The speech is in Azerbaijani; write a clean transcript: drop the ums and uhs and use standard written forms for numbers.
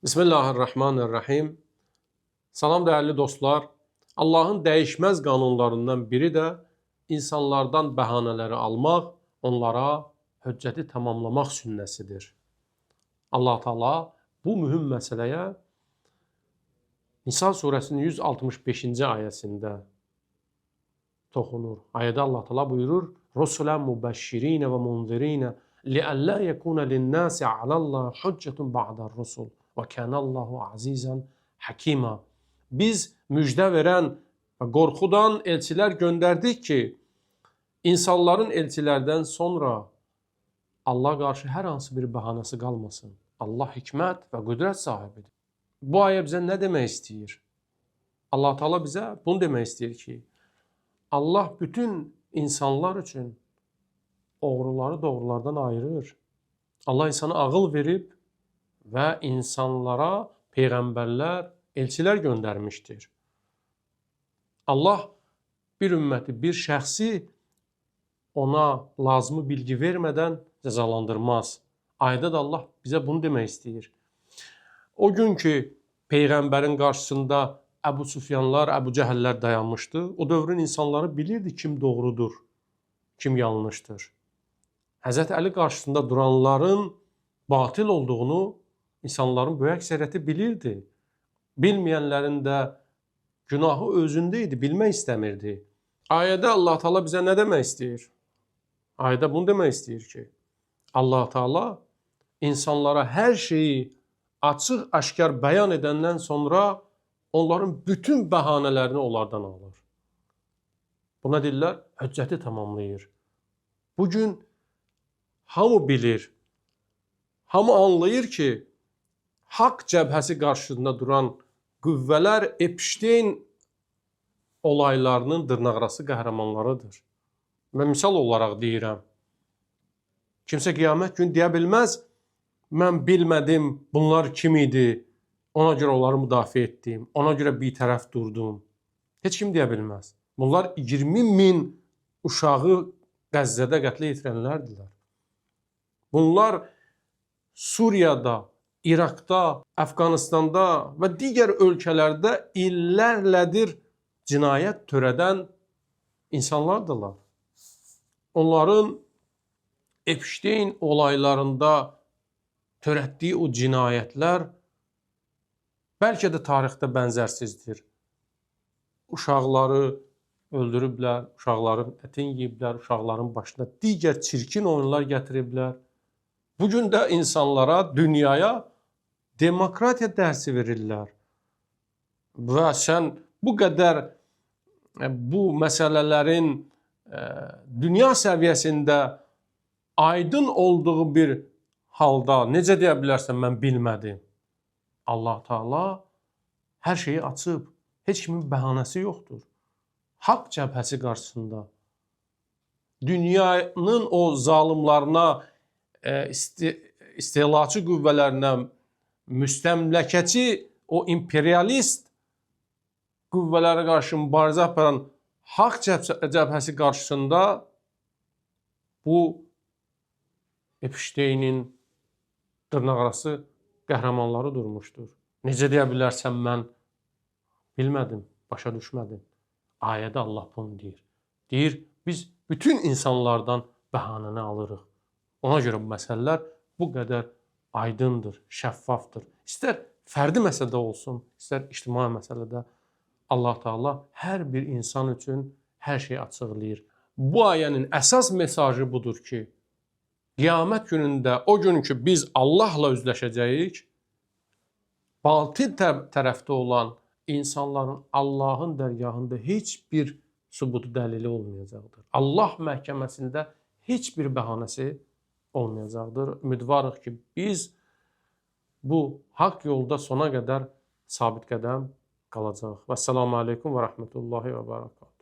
Bismillahirrahmanirrahim. Salam dəyərli dostlar. Allahın dəyişməz qanunlarından biri də insanlardan bəhanələri almaq, onlara hüccəti tamamlamaq sünnəsidir. Allah Teala bu mühüm məsələyə Nisa surəsinin 165-ci ayəsində toxunur. Ayədə Allah Teala buyurur: "Rusulan mubəşşirin və munzirin li'alla yekuna lin-nasi 'alallahi huccetun ba'da'r-rusul və kanallahu azizan hakima." Biz müjdə verən və qorxudan elçilər göndərdik ki, insanların elçilərdən sonra Allah qarşı hər hansı bir bəhanəsi qalmasın. Allah hikmət və qüdrət sahibidir. Bu ayə bizə nə demək istəyir? Allah Teala bizə bunu demək istəyir ki, Allah bütün insanlar üçün oğruları doğrulardan ayırır. Allah insana ağıl verib və insanlara peyğəmbərlər, elçilər göndərmişdir. Allah bir ümməti, bir şəxsi ona lazımı bilgi vermədən cəzalandırmaz. Ayədə də Allah bizə bunu demək istəyir. O gün ki peyğəmbərin qarşısında Əbu Sufyanlar, Əbu Cəhəllər dayanmışdı, o dövrün insanları bilirdi kim doğrudur, kim yanlışdır. Həzrət Əli qarşısında duranların batil olduğunu insanların böyük əksəriyyəti bilirdi. Bilməyənlərin də günahı özündə idi, bilmək istəmirdi. Ayədə Allah Teala bizə nə demək istəyir? Ayədə bunu demək istəyir ki, Allah Teala insanlara hər şeyi açıq, aşkar bəyan edəndən sonra onların bütün bəhanələrini onlardan alır. Buna deyirlər, hüccəti tamamlayır. Bugün hamı bilir, hamı anlayır ki, haqq cəbhəsi qarşısında duran qüvvələr Epstein olaylarının dırnaqarası qəhrəmanlarıdır. Mən misal olaraq deyirəm. Kimsə qiyamət günü deyə bilməz, mən bilmədim bunlar kim idi, ona görə onları müdafiə etdim, ona görə bitərəf durdum. Heç kim deyə bilməz. Bunlar 20 min uşağı Qəzzədə qətlə yetirənlərdirlər. Bunlar Suriyada, İraqda, Əfqanistanda və digər ölkələrdə illərlədir cinayət törədən insanlardırlar. Onların Epstein olaylarında törətdiyi o cinayətlər bəlkə də tarixdə bənzərsizdir. Uşaqları öldürüblər, uşaqların ətini yeyiblər, uşaqların başına digər çirkin oyunlar gətiriblər. Bugün də insanlara, dünyaya demokratiya dərsi verirlər. Və sən bu qədər bu məsələlərin dünya səviyyəsində aydın olduğu bir halda necə deyə bilərsən mən bilmədim? Allah Teala hər şeyi açıb, heç kimin bəhanəsi yoxdur. Haqq cəbhəsi qarşısında dünyanın o zalimlarına, istehlakçı qüvvələrinə, müstəmləkəçi o imperialist qüvvələrə qarşı mübarizə aparan haqq cəbhəsi qarşısında bu Epsteinin dırnaqarası qəhrəmanları durmuşdur. Necə deyə bilərsən mən bilmədim, başa düşmədim. Ayədə Allah bunu deyir. Deyir, biz bütün insanlardan bəhanəni alırıq. Ona görə bu məsələlər bu qədər aydındır, şəffafdır. İstər fərdi məsələdə olsun, istər ictimai məsələdə Allah Teala hər bir insan üçün hər şeyi açıqlayır. Bu ayənin əsas mesajı budur ki, qiyamət günündə o gün ki biz Allahla üzləşəcəyik, batil tərəfdə olan insanların Allahın dərgahında heç bir sübutu, dəlili olmayacaqdır. Allah məhkəməsində heç bir bəhanəsi olmayacaqdır. Ümidvarıq ki, biz bu haqq yolda sona qədər sabit qədəm qalacağıq. Vəssalamu aleykum və rəhmətullahi və bərəkatuhu.